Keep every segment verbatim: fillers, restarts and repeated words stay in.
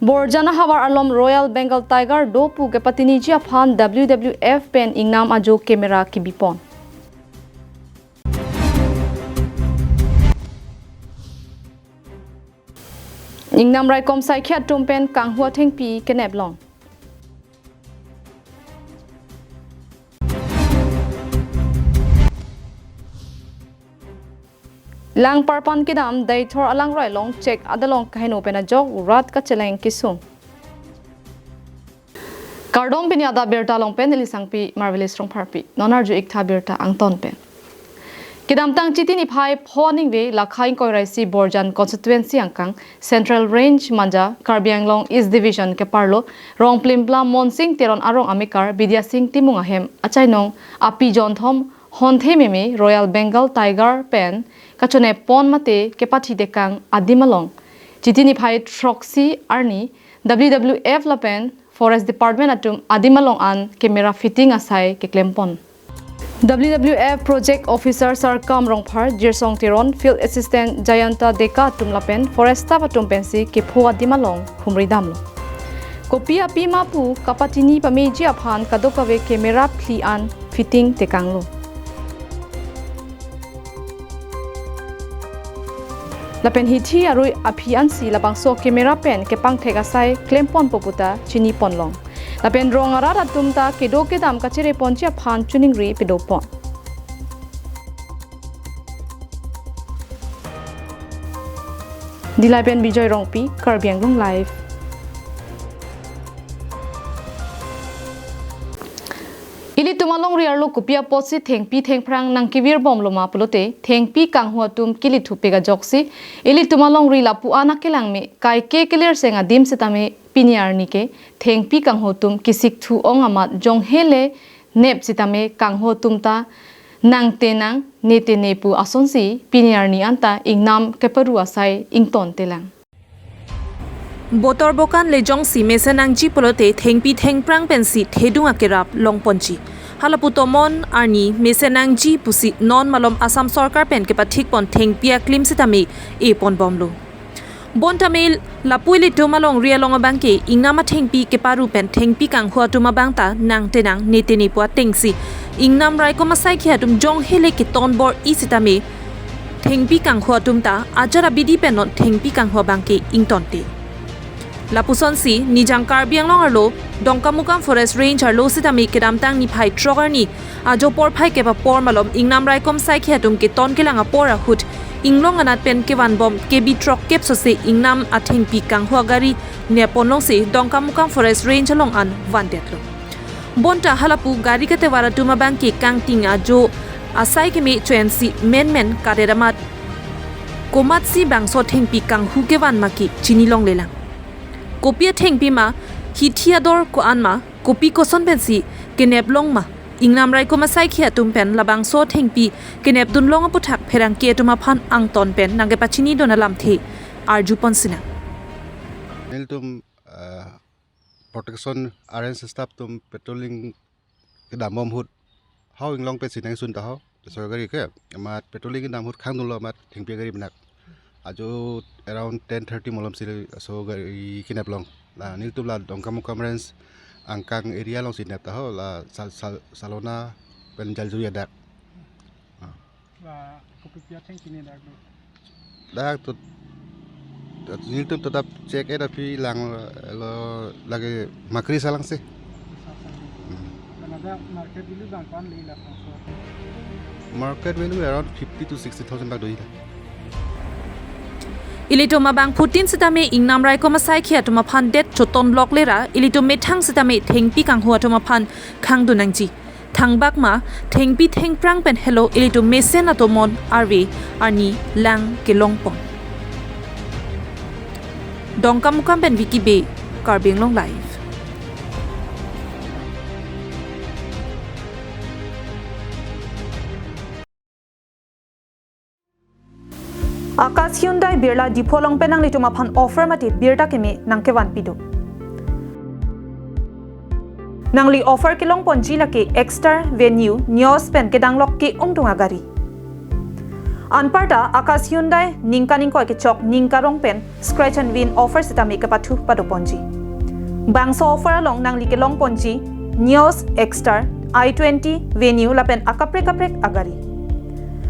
Borjan ahavar along Royal Bengal Tiger do pu kepatiniji aphan W W F pen ingnam ajo camera kebipon. Ingnam raikom saikhi atum pen kanghu athengpi kenep long. Langparpan kedam Deithor alangroi along chek adalong kaheno pen ajok rat kacheleng kesung. Kardom, pini adap birta along pen neli Sangpi Marvelous Rongpharpi. Non arju-ik tha birta angton pen. Kedamtang Chiti niphai pho ningve lakha ingkoi ra isi Borjan constituency angkang Central Range manja Karbi Anglong East Division keparlo Rongplimpla Monsing Teron arong amekar Bidya Sing Timung ahem achainong api jonthom honthe meme Royal Bengal Tiger pen kachonepon mate kepathi tekang adim along Chiti niphai throksi arni W W F lapen Forest Department atum adim along an camera fitting asai keklempon. W W F Project Officer Sarkam Rongphar, Jirsong Teron, Field Assistant Jayanta Deka atum lapen Forest Staff atum pensi kepho adim along humri damlo. Kopi api ma pu kapatini pameji aphan kadokave camera phli an fitting tekanglo. Lapen hithi arui aphi ansi labangso camera pen kepangthek asai klemponpo puta chiniponlong. Lapen rong arat atum ta kedo kedam kachereponji aphan choningri pedopon. Dillai pen Bijoy Rongpi, Karbi Anglong Live. Ilitum alongri arlo kopi apotsi thengpi thengphrang nangkevirbomlo ma pulote, thengpi kanghu atum kelithupe ajoksi, ilitum alongri lapu-an akelangme kaike kelerseng adim sitame pini arni ke thengpi kanghu atum kisikthu ong amat jonghe le nep sitame kanghu atum ta nangte nang, nete ne pu asonsi pini arni anta ingnam keparu asai ingtontelang. Botor bokan le jongsi mesen nangji pulote thengpi thengphrang pensi thedung akerap longponji. Halapu tomon arni mesen nangji pusi non malom Assam Sorkar pen kepathikpon thengpi aklim sitame eponbomlo. Bonta mel lapu ilitum alongri along abangke ingnam athengpi keparu pen thengpi kanghu atum abang ta nangte nang nete ne pu atengsi ingnam raikom asaikhi atum jonghe le ketonbor-i sitame thengpi kanghu atum ta ajat abidi pen non thengpi kanghu abangke ingtonte. Lapusonsi Nijang Karbi Anglong arlo Dongkamukam Forest Range arlo sitame kedamtang niphai throk arni ajo porphai kep apor malom ingnam raikom saikhi atum keton kelang apor ahut inglong anat pen kevanbom kebi throk kep sose ingnam athengpi kanghu agari neponlongsi Dongkamukam Forest Range along an vandetlo. Bonta halapu gari katevar atum abangke kangting ajo asai keme choensi menmen kadet amat komatsi bangso thengpi kanghu kevan ma ke chinilonglelang. Kopi athengpi ma, hithi ador ko-an ma, kopi koson pensi keneplong ma, ingnam raikom asaikhi atum pen labangso thengpi kenepdunlong aputhak pherangke atum aphan angton pen nangkepachinidun alamthe arjupon sinang. Nelitum, eh, protection arrange staff atum patrolling kedambom ahut hau inglong pensi nangsun ta hau. Sorkari ke amat patrolling kedam ahut khangdunlo amat thengpi agari benak. Ajo around ten thirty malomsi laso gari keneplong. La nelitum la Dongkamukam Range angkang area alongsi nep ta hau, la Sal-, Sal-, Salona pen Jaljuri adak. Ah. La kopi athengpi ne dak do? Dak tu, tu nelitum tetap check-et aphi langlo, lake makri salangsi. Sasa. Hmm. Karena ada market value bang ko-an le la pangso. Market value around fifty to sixty thousand bak doji la. Ilitum abangphutin sitame ingnam raikom asaikhi atum aphan det chotonlok lera, ilitum methang sitame thengpi kanghu atum aphan khangdun nangji. Thangbak ma, thengpi thengphrang pen helo ilitum mesen atomon arve arni lang kelongpon. Dongkamukam pen Vicky Bey, Karbi Anglong Live. Akash Hyundai Birla Diphu along pen nanglitum aphan offer mate birta keme nangkevanpi do. Nangli offer kelongponji lake Exter, Venue, Nios pen kedanglok ke-ongdung agari. Anparta Akash Hyundai ningkan ingkoi kechok ningkarong pen scratch and win offer sitame kepathu padoponji. Bangso offer along nangli kelongponji Neo, Exter, i twenty, Venue lapen akaprek kaprek agari.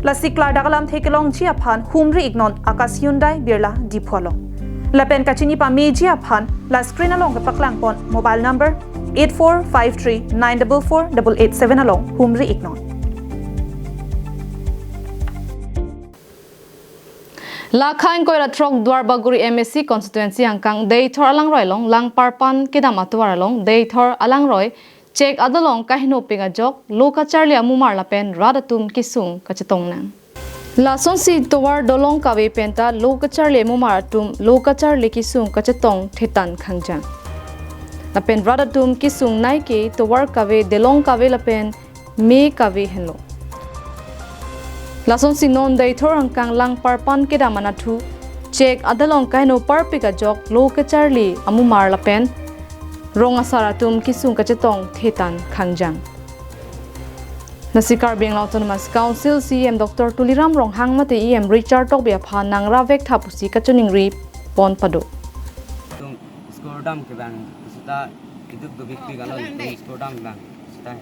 Lasi klardak alamthe kelongji aphan humri iknon Akash Hyundai Birla Diphu along. Lapen kachini pameji aphan la screen along kepaklangpon mobile number eight four five three nine double four double eight seven along humri iknon. Lakha ingkoi ra throk Duarbagori M A C constituency angkang Deithor alangroi along Langparpan kedam atovar along Deithor alangroi chek adolong kaheno pik ajok lo kacharli amumar lapen rat atum kesung kachetong nang. Lasonsi tovar dolong kave penta lo kacharli amumar atum lo kacharli kesung kachetong thetan khangjang. Lapen rat atum kesung nai ke tovar kave, delong kave lapen me kave henlo. Lasonsi non Deithor angkang Langparpan kedam anatthu chek adolong kaheno parpik ajok lo kacharli amumar lapen rong asar atum kesung kachetong thetan khangjang. Lasi Karbi Anglong Autonomous Council C E M Doctor Tuliram Ronghang mate E M Richard Tokbi aphan nangrap vek tha pusi kachiningri pon pado. Tum score dam kevang sita iduk dubik pi galo tum score dam kevang sita.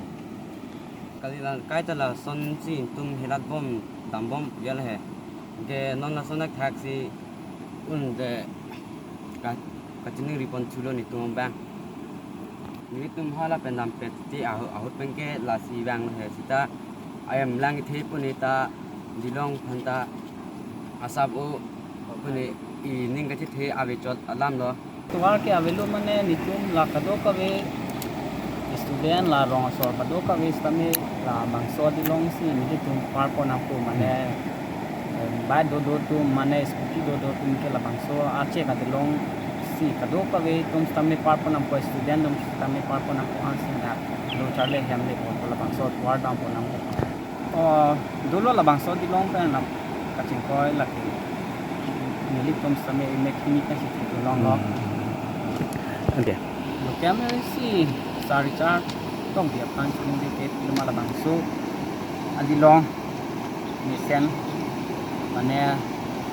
Kali la kaita lasonsi tum helat bom dam bom gel he. Ke non lason athak si un de ka, kachiningri pon thulo netum abang. Netum hala pen dam pet ti ahut, ahut pen ke lasi vanglo he sita ayam lang ithe puni ta dilong phanta asap o puni ining kachethe ave chot alam lo. Tovar ke avelo mane netum la kadokave student la rong asor kadokave sitame labangso adolong si nelitum parpon nangpo mane, em, bike dodo atum mane scooty dodo atum ke labangso achek adolong si kadokave atum sitame parpon nangpo, student atum sitame parpon nangpo ansi na lo charli hem le pon labangso tovar dam pon nangpo. Oh, dolo labangso adolong pen la kachingkoi lake nelitum sitame imek hini kan si dolong lo. Hmm. Okay. Lo kami si sari char tong dia pan sung di ke lima labangso adolong mesen mane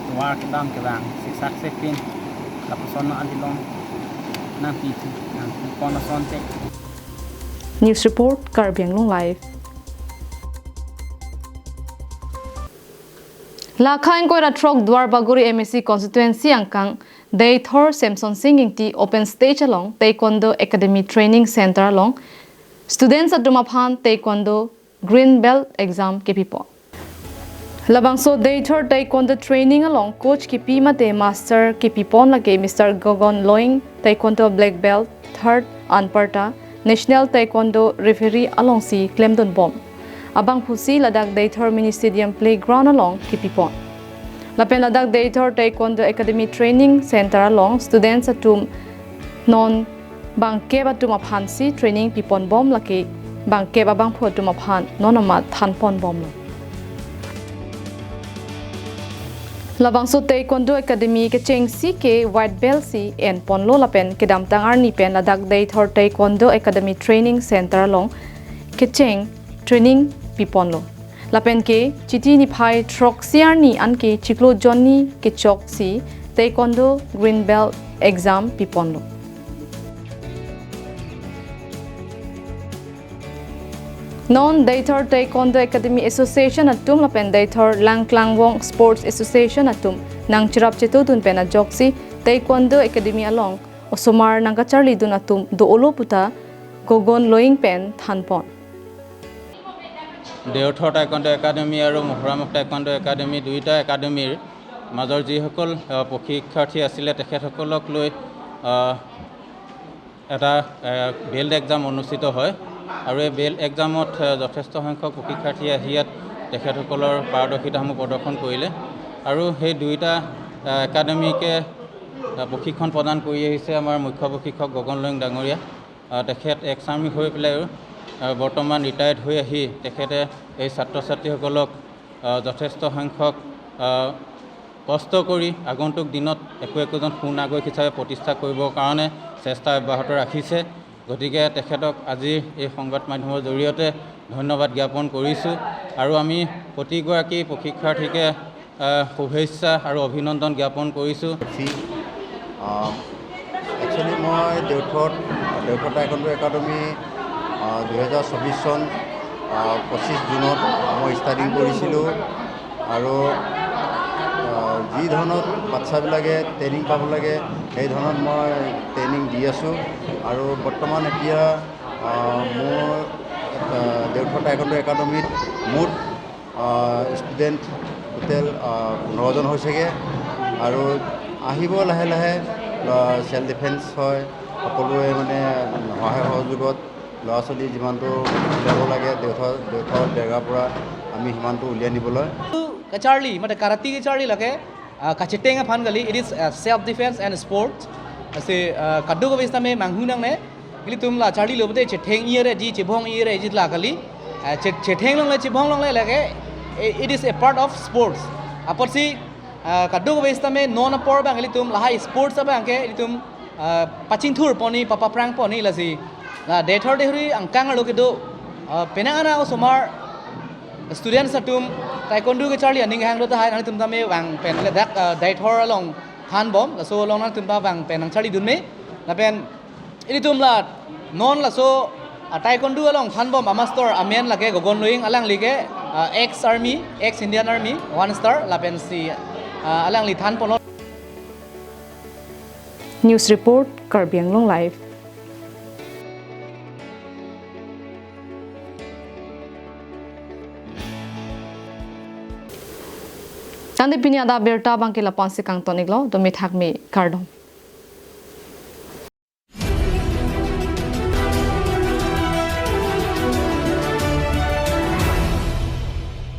tovar kedam kevang siksak sekpin lapuson adolong nangpi nangpi pon asonte. News report, Karbi Anglong Live. Lakha ingkoi ra throk Duarbagori M A C constituency angkang Deithor Semson Sing Ingti Open Stage along Taekwondo Academy Training Center along students atum aphan Taekwondo Green Belt exam kepipon. Labangso Deithor Taekwondo training along coach kepi mate master kepipon lake Mister Gogon Loing, Taekwondo Black Belt, third, anparta National Taekwondo Referee alongsi klemdun bom. Abangphusi ladak Deithor Mini Stadium Playground along kepipon. Lapen ladak Deithor Taekwondo Academy Training Center along students atum non bangkep atum aphansi training pipon bom lake bangkep abangphu atum aphan non amat thanpon bomlo. Labangso Taekwondo Academy kechengsi ke white belt si enponlo lapen kedamtang arni pen ladak Deithor Taekwondo Academy Training Center along kecheng training piponlo. Lapen ke Chiti niphai throksi arni anke chiklo jonni kechoksi Taekwondo Green Belt exam piponlo. Non Deithor Taekwondo Academy Association atum lapen Deithor Langklangvong Sports Association atum nangcherap chetudun pen ajoksi Taekwondo Academy along osomar nangkacharlidun atum do-olo puta Gogon Loing pen thanpon. দেওথৰ টাইকোৱনডো একাডেমী আৰু মহুৰামুখ টাইকোৱনডো একাডেমী দুয়োটা একাডেমীৰ মাজৰ যিসকল, আহ, প্ৰশিক্ষাৰ্থী আছিলে, তেখেতসকলক লৈ, আহ, এটা, আহ, বেল্ট এক্সাম অনুষ্ঠিত হয় আৰু এই বেল্ট এক্সামত, আহ, যথেষ্ট সংখ্যক প্ৰশিক্ষাৰ্থীয়ে আহি ইয়াত তেখেতসকলৰ পাৰদৰ্শিতাসমূহ প্ৰদৰ্শন কৰিলে আৰু সেই দুয়োটা, আহ, একাডেমীকে, আহ, প্ৰশিক্ষণ প্ৰদান কৰি আহিছে আমাৰ মুখ্য প্ৰশিক্ষক গগন লয়ং ডাঙৰীয়া। আহ, তেখেত এক্স আৰ্মি হৈ পেলাইও, আহ, বৰ্তমান ৰিটায়াৰ্ড হৈ আহি তেখেতে এই ছাত্ৰ ছাত্ৰীসকলক, আহ, যথেষ্ট সংখ্যক, আহ, কষ্ট কৰি আগন্তুক দিনত একো একোজন সুনাগৰিক হিচাপে প্ৰতিষ্ঠা কৰিবৰ কাৰণে চেষ্টা অব্যাহত ৰাখিছে। গতিকে তেখেতক আজি এই সংবাদ মাধ্যমৰ জৰিয়তে ধন্যবাদ জ্ঞাপন কৰিছোঁ আৰু আমি প্ৰতিগৰাকী প্ৰশিক্ষাৰ্থীকে আহ, শুভেচ্ছা আৰু অভিনন্দন জ্ঞাপন কৰিছোঁ। একচুৱেলি মই দেওথত দেওথ টাইকণ্ডো একাডেমি দুহেজাৰ চৌবিছ চন পঁচিছ জুনত মই ষ্টাৰ্টিং কৰিছিলোঁ আৰু আহ, যি ধৰণত বাচ্চাবিলাকে ট্ৰেইনিং পাব লাগে সেই ধৰণত মই ট্ৰেইনিং দি আছোঁ আৰু বৰ্তমান এতিয়া আহ, মোৰ আহ, দেওথ টাইকণ্ডো একাডেমিত মুঠ ষ্টুডেণ্ট টোটেল পোন্ধৰজন হৈছেগৈ আৰু আহিব লাহে লাহে। ছেল্ফ ডিফেন্স হয়, সকলোৱে মানে সহায় সহযোগত ল'ৰা ছোৱালী যিমানটো উলিয়াব লাগে দেওথ দেওথ দেৰগাঁৱৰ পৰা আমি সিমানটো উলিয়াই নিবলৈ। Kacharli, mate karate kacharli lake uh, kacheteng aphan kali, it is uh, self defense and sports. Asi uh, kadokave sitame manghu nangne. Ilitum la charli lo bote chetheng ire ji, chebhong ire ji la kali. Uh, che- chetheng longle, chebhong longle lake, i- it is a part of sports. Apotsi uh, kadokave sitame non apor abang ilitum lahai sports abang ke ilitum uh, pachingthur ponni, papaprang ponni lasi. La deothor dehri angkang arlo kedo uh, penang ana osomar students atum taekwondo kacharli aning hang do tahai nangtum tame vang pen le dak uh, deothor along thanbom, laso along nangtum ta vang pen nangcharli dunme. Lapen ilitum la non laso uh, taekwondo along thanbom a master amen lake Gogon Loing, alangli ke uh, ex army, ex Indian Army, one star, lapensi uh, alangli thanponlo. News Report, Karbi Anglong Live. Tangte pini adap abirta abangke lapu-ansi kangton-iklo, to mithak me, kardom.